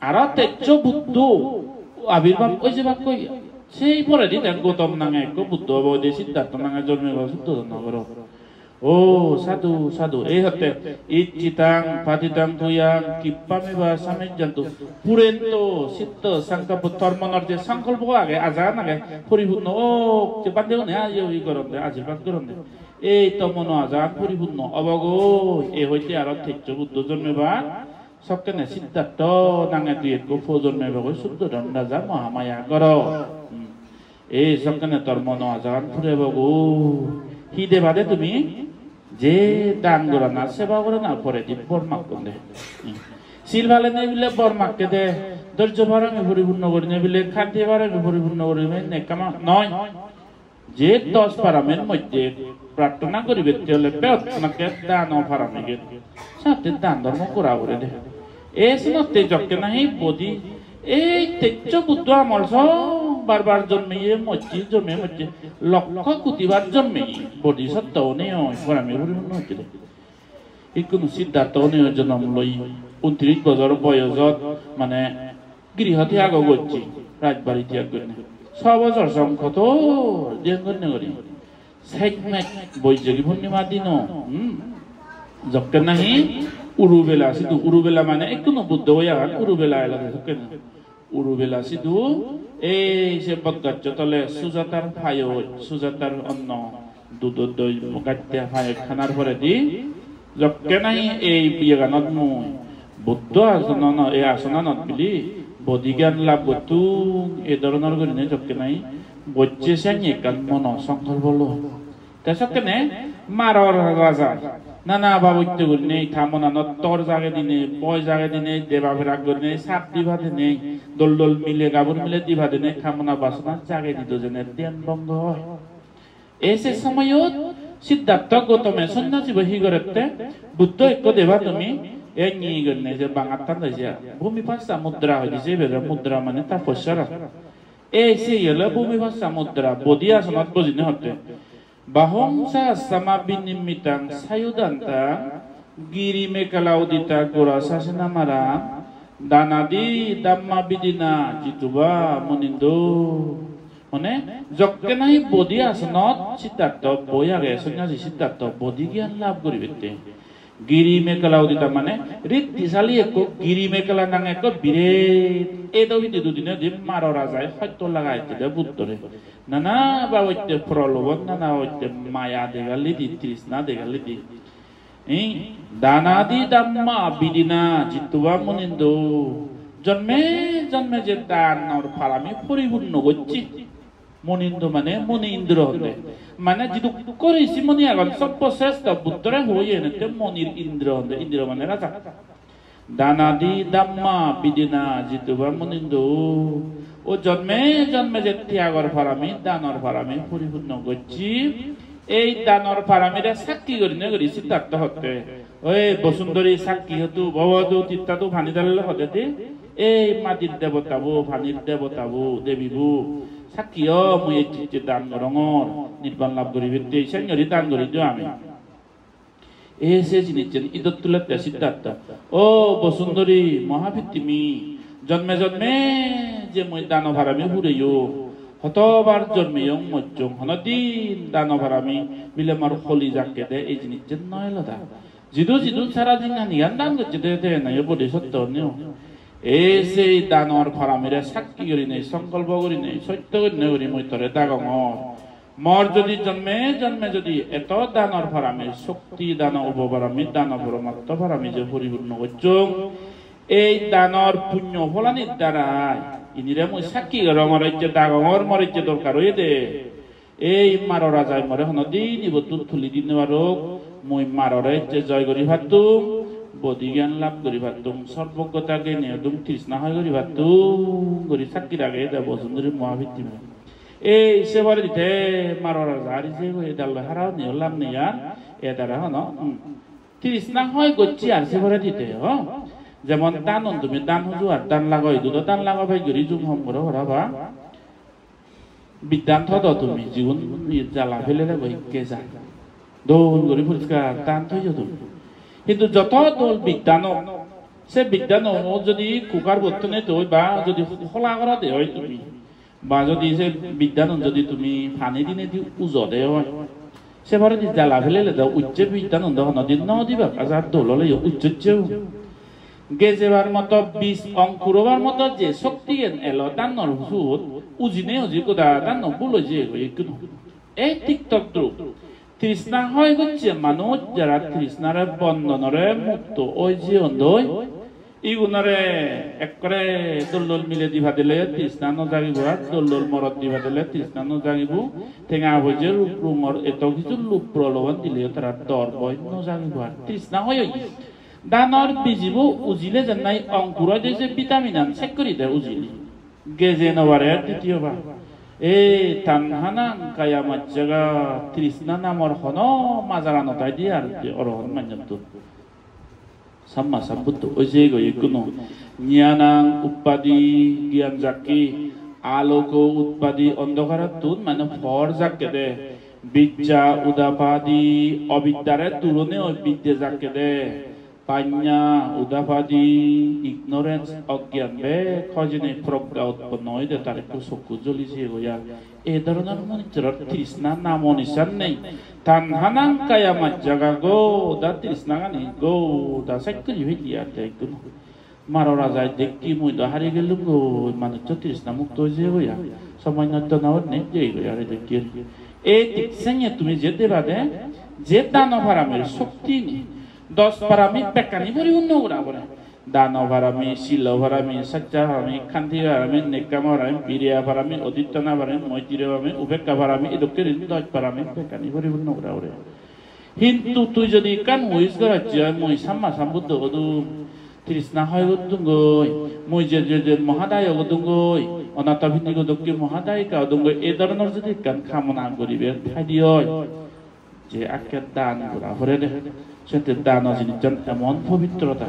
Aro tejjo Buddho abirbab oi jebakkoi. Sei poredi den Gautam nange ekko Buddho obo, de Siddhartho nange jonmebo, Suddhodon nogoro. O sadhu, sadhu. Ei hotte, "Iccitang patitang tuyang khippameva samijjhantu. Purento citta sankappo," tor monor je sankalpo age, ajan age, poripunno ok, je bhante gune ayo, i goronde, ajirbad goronde. Ei to mono ajan poripunno obogoi, ei hoite aro tejjo Buddho jonmebar sokkene Siddhartho nange dui ekko po jonmebogoi Suddhodon raja Mahamaya goro. Hmm. Ei sokkene tor mono ajan purebogo. Hi debade tumi? Je dan gorana, seba gorana poredi bor makkon de. Hmm. Sil palenei bile bor makke de, dorjo parami poripunno gurinei bile, khanti parami poripunno gurinei nekkama noi. Je dos paramir moddhe prarthona guribatte ole begottun akke dano parami gen. Satte dan dhormo gora pore de. E senotte jokke nahi bodhi, ei tejjo Buddho amol so bar bar jonmeye mocche, jonmeye mocche, lokkho koti bar jonmeye bodhisattva onei parami poripunno hocche de. Ikkunu Siddhartho onei jonom loi, untris bojor boyojot, mane, griho tyago gocche, rajbari tyag gurinei. So bojor song kotor diyan gurinei guri. Sej mej Boijjagi Purnima dino, hmm? Jokke nahi Urubela sidu, Urubela mane ikkunu Buddho oyagan Urubela elode jokke nahi. Urubela sidu ei se bodgaccho tole Sujatar payoj, Sujatar onno, dudor doi gatte payoj hanar poredi jokke nahi ei iyeganot mui Buddho asonan, ei asonanot bili bodhi gyan lab gottung, ei dhoronor gurinei jokke nahi bocche, senne ekkan mono songkolpo lo. Te sokkene Maror raja nana babotte gurinei ta monanot tor jagei dinei, boi jagei dinei, deba berak gurinei, sap diba dinei, dol dol mile gabur mile diba dinei, kamona basona jagei dido jene dhyan bhongo oi. Ei se somoyot Siddhartho Gautame sonnasibo hi gorette? Buddho ekko deba tumi, enni gurinei je bangattan doi je Bhumipassa mudra hoide, je bere mudra mane tapossara. Ei se ole Bhumipassa mudra, bodhi asonot bojinei hotte. Bahom sahassamabhinimmitang sayudantang girimekhala udita ghora sasinamara danadi dhamma vidhina jitva munindo. Mane, jokke nahi bodhi asonot Siddhartho boi age, sonnasi Siddhartho bodhi gyan lab guribette. Giri Mekhala udita mane riddisali ekko Giri Mekhala nange ekko biret edo hidi dudine di Maro rajai hoito lagai dide Buddhore. Nana babotte prolobon, nana babotte maya degalli di, trishna degalli di. Ei danadi dhamma vidhina jitva munindo. Jonme jonme je danor parami poripunno gocche. Munindo mane muni indro honde. Mane jidukko rishi muni agon, sobbo sreshto Buddhore hoye enette munir indro honde, indro mane raja. Danadi dhamma vidhina jitva munindo. O jonme jonme je tyagor parami, danor parami poripunno gocche. Ei danor paramire sakki gurinei guri Siddhartho hotte. Oi Bosundori sakki hotu, bhavatu tittatu pani dalile hodede. Ei madir debotabo, panir debotabo, debibo, sakki o, mui ecche ecche dan gorongor, nirban lab guribette, senjori dan guri do ami. E se jinissan idot tulette Siddhartha. O Bosundori, Mahapittimi, jonme jonme je mui dano parami pureyo, hotobar jonmeyong mojjong, honodin dano parami bile mor holi jakke de, ei jinissan noi loda. Jidu jidu sara jinghanigan dan gocche de, de nayo bodhisotto onyo. E sei danor paramire sakki gurinei, songkolpo gurinei, sotto gurinei guri mui tore dagongor. Mor jodi jonme jonme jodi eto danor parami, shokti dano upoparami, dano poromatto parami je puripurno gocchong, ei danor punyo pholanir darai inire mui sakki gorongor, ecche dagongor, mor ecche dorkar oyede. Ei Maro rajai more hono din ibottun tuli di no parok, mui Marore ecche joy guri pattung, bodhi gyan lab guri pattung, sorbogota gyan odung, trishna hoy guri pattung guri sakki rageye de Bosundori Mohapittime. Ei se poredi te Maro raja ari se hoi edalloi hara honiyo lab nei ar, edare hono, hmm, trishna hoy gocche ar se poredi te, ho. Jemon danun tumi dan huju ar dan lago, idu do dan lago bej guri jum hom goro parapang. Biddan thodo tumi, jigun jala pelele goi geja. Dol guri poriskar dan thoyo tumi. Hintu joto dol biddan ok, se biddan ok jodi cooker bottone doi ba jodi hola gorode oi tumi, ba jodi se biddanun jodi tumi pani dinedi ujode oi, se poredi jala pelele do ujje biddanun do honodin no dibak, ajar dol oleyo ujjojje. Gejebar moto bij, ongkur obar moto je shoktiyen elo dannor husut, ujine uji goda danno bul oi jeyegoi ikkunu. Ei tik todrup trishna hoy gocche manuj, jara trishnare bondonore mukto oi jeyondoi, igunore ekkore dol dol mile di padile trishna no jagibo, ar dol dol morot di padile trishna no jagibo, tenga poije rup rongor eto kichu lub prolobon dileyo tara dor boi no jagibo, ar trishna hoy oi. Danor bijibo ujile jennai ongkur oide je vitamin an sek guri de ujile. Geje no pare ditiyo bar. E tanhanang kaya majjaga, trishna namor hono majara no tai de ar je orohon manjottun. Samma Sambuddho oi jeyegoi ikkunu. Jnanang uppadi, gyan jakke, aloko utpadi, ondhokarottun mane por jakke de. Vijja udapadi, obiddare durone oi bidde jakke de. Panya udapadi, ignorance, ogyan bek hoi jeinei progga utponno oide, tar ekku sokku joli jeyegoi ar. Ei dhoronor manuchchoror trishna namo nisan nei. Tanhanang kaya majjaga, goda trishna gani goda sek guri pelle ar te ikkunu. Maro rajai dekki mui do hari gelunggoi, manuchcho trishna mukto oi jeyegoi ar. Somoy nosto no gonne jeyegoi ar dekki. Ei thik senge tumi je debade, je dano paramir shokti nei, dos parami bekkani puripunno gora pore. Dano parami, silo parami, sacca parami, khanti parami, nekkhamma parami, viriya parami, odhiṭṭhana parami, moitri parami, upekka parami, edokke gurinei dos parami bekkani puripunno gora pore. Hintu tui jodi ekkan wish gorocche oi, mui Samma Sambuddho odung, trishna hoy odunggoi, mui je je je mohadayo odunggoi, Anatha Pindiko dokke mohadayika odunggoi, ei dhoronor jodi ekkan kamona guribar thaide oi, je akke dan gora pore de. Sette dano jinissan emon pobitrota.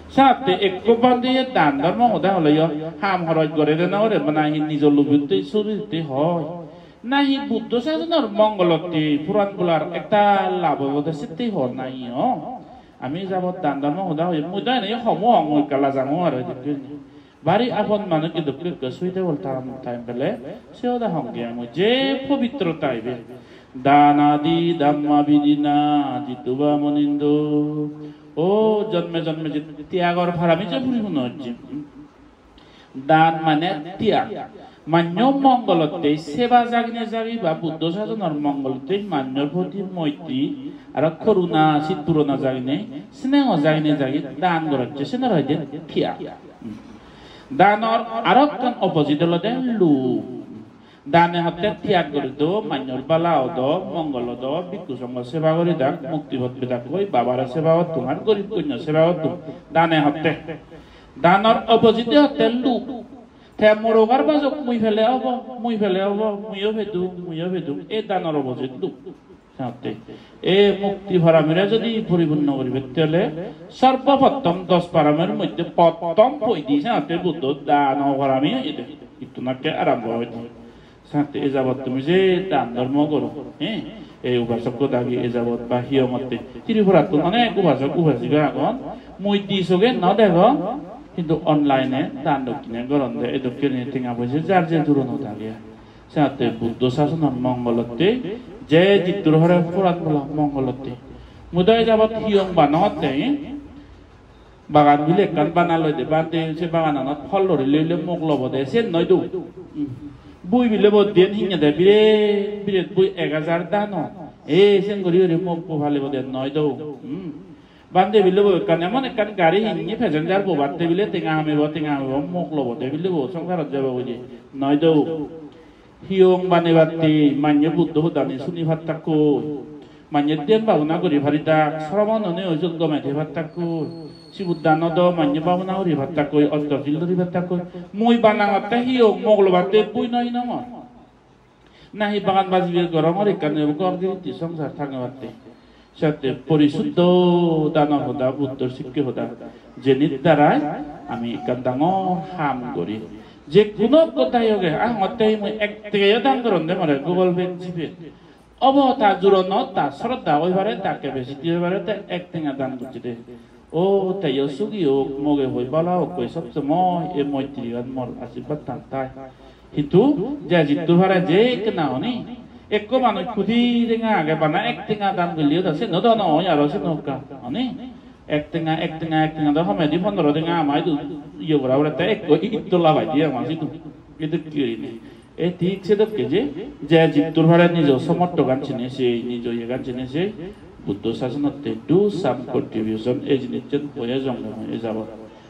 Sette ekko bhante ye dan dhormo hoda holeyo ham horoj gore de na gore, bana hi nijo lubitte suritte hoi. Nahi Buddho sasonor mongolotte puran bolar ektal lab obode sette hor nahi o. Ami jabot dan dhormo hoda hoye, mui do ene homo hong, mui ekka lajango aro edokke. Bari apon manuj edokke ekko suitable time, time pele, se hoda honge ami je pobitrota ibe. Danadi dhamma vidina jitva munindo. O jonme jonme je tyagor parami je puripunno ojje. Dan mane tyag. Manyo mongolotte seba jagine jagiba, Buddho sasonor mongolotte manyor proti moitri aro koruna, sit purona jagine, sneho jagine jagi dan gorocche, senore hoide tyag. Danor aro ekkan opposite olode lub. Dane hotte tyag guri do, manyor bala odo, mongol odo, bhikkhu songho seba guri dak, mukti pot pedakkoi, babare seba gottung ar gorib gunyo seba gottung. Dane hotte. Danor opposite hotte lub. Te morogar bajok mui pele obo, mui pele obo, muiyo pedung, muiyo pedung. Ei danor opposite lub. Senotte, ei mukti paramire jodi puripunno guribette ole, sorboprottom dos paramir moddhe prottom poidi senotte Buddho dano parami hoide. Ittun akke arombo hoide. Senotte ei jabot tumi je dan dhormo goro, he, ei upasokko dagi ei jabot ba hiyongotte. Tripurattun onek upasok upasika agon. Mui di soge no degong, hintu online-e dan dokkine goronde, ei dokkine tenga poise jar je duronot age. Senotte Buddho sasonor mongolotte, je jittur hore puran bola mongolotte. Mui do ei jabot hiyong banongotte, eh? Bagan bile ekkan bana loide, bade se bagananot phol dhorile bile mok lobode, sen noi do. Hmm. Bui bile bo diyen hinye de, biret, biret bui ek hajar dano. Eh, sen guri guri mok bo palibode, noi do. Hmm. Bande bile bo ekkan, emon ekkan gari hinye passenger bobatte bile tenga hamibo, tenga hamibo, mok lobode bile bo songsarot jebo guri, noi do. Hiyong banebatte manye Buddho hodani suni pattakkoi. Manye dhyan bhabona guri paridak, sromon one ojon gome thei pattakkoi. Sibuddan odo manye bhabona guri pattakkoi, otto sil dhuri pattakkoi. Mui banangotte hiyong mok lobatte bui noi hinongor. Nahi bagan bajibe gorongor ekkan ebo ghor giritti songsar thangebatte. Sette porisuddho danor hoda, Buddhor sikke hoda, jenit darai ami ekkan dangor ham guri. Je hono ekko dayoge, ah, ngotte mui ek tegeyo dan goronde more Google Pay, GPay. Obo ta juronot ta sroddha oi pare, ta capacity oi pare, te ek tenga dan gocche de. O, teyo sugi ok, moge hoi bala ok, koi sob somoi ei moitrigan mor asirbattan thai. Hintu je jiddur pare je ekkena honi, ekko manuj kudi tenga age, bana ek tenga dan golleyo do, sen do no oi aro sen okka, honi? Ek tenga, ek tenga, ek tenga do homedi pondro tenga ama idu iye gora pore, te ekko ittola pai di ama sidu. Edokke gurinei. E thik sedokke je, je jiddur pare nijo somorthogan sine sei, nijo iyegan sine sei, Buddho sasonotte do some contribution, ei jinissan hoye jonge hoye jabot.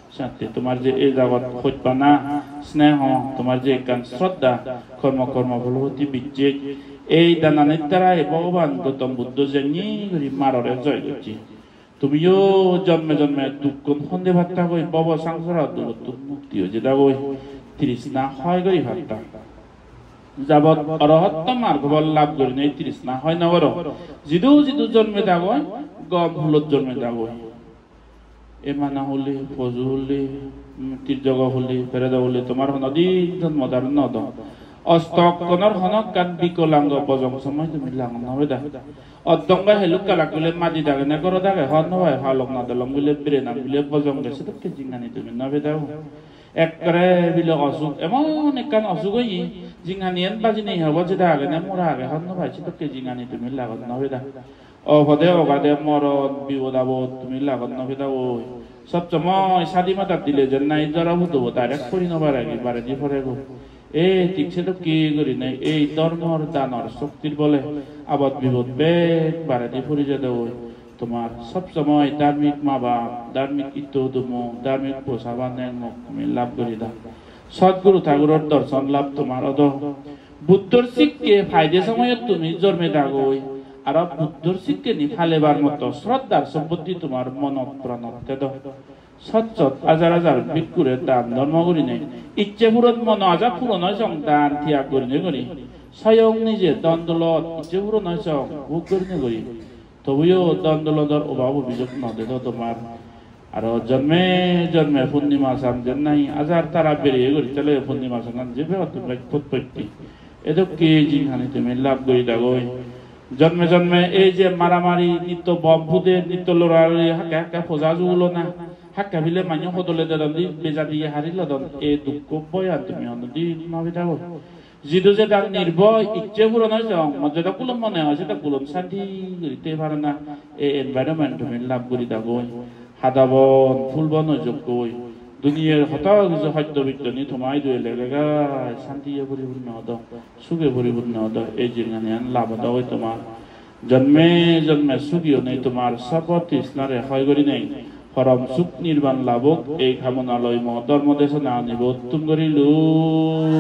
Sette tomar je ei jagat hojpana, sneho, tomar je ekkan sroddha, kormo, kormo pholoti bijjej, ei dananit darai Bhogoban Gautam Buddho jennye guri marore joy gocche. Tumiyo jonme jonme dukkun honde pattagoi, bhobo sangsara dugottun mukti oi jedagoi, trishna hoy guri patta. Jabot orohotto margo phol lab gurinei trishna hoy no goro. Jidu jidu jonme dagoi, gom hulot jonme dagoi. Emana huli, poju huli, mm, tirjogo huli, peredo huli, tomar hono din jonmo daron no do. Ostokkonor hono ekkan bikolango bojong somoi tumi lagon no peda. Oddonga heluk kalak bile madi dagene goro dage hon no pai, palok nadolong bile birenan bile bojong ge sedokke jinghani tumi no peda. Ekkere bile osuk, emon ekkan osuk oye, jinghaniyan bajinei hobo jeda agene mora age hon no pai, sedokke jinghani tumi lagon no peda. Obode obade moron, bipod apod tumi lagot no pedagoi. Sob somoi sadi madat dile jen nahi jora hudubo direct puri no paregi, baredi poregoi. E thik sedokke gurinei ei dhormor danor shoktir bole abot bipod bek baredi puri jedogoi. Tomar sob somoi dharmik ma bap, dharmik itto hudumo, dharmik posa ba neng mok tumi lab guri da. Sotguru Thaguror dorson lab tomar odo. Buddhor sikke paide somoyot tumi jorme dagoi, aro Buddhor sikkeni palebar moto sroddhar sompotti tomar monot pranot thedo. Sot sot hajar hajar bhikkhure dan dhormo gurinei, icche puron mono aja puron oi song dan tiyag gurinei guri, soyong nije dhon dolot icche puron oi song bhog gurinei guri. Tobuyo dhon dolodor obab obijog no dedo tomar. Aro jonme jonme purnima san jen nahi ajar tara bereye guri thele purnima sanan je pegottun bek potpotti. Edokke jinghani tumi lab guri dagoi. Jonme jonme ei je maramari, nitto bom pude, nitto lorari, hakke hakke poja jugulona, hakke bile manye hodole dedon di, bejadi hari lodon, ei dukko boyan tumi honodin no pedagoi. Jidu jedak nirboy, icche puron oi jong, mo jedak gulon mone oi, sedak gulon santi guri thei parana, ei environment tumi lab guri dagoi. Hadabon, phulbon oi jokkoi. Duniyar hoto kiju hosto bittoni toma idu ele gai santiye puripunno odo, suge puripunno odo, ei jinghaniyan lab odo goi tomar. Jonme jonme sugi onei tomar sob trishnare hoy gurinei porom suk nirban lab ok, ei kamona loi mo dhormo desona ani bottun gorilung.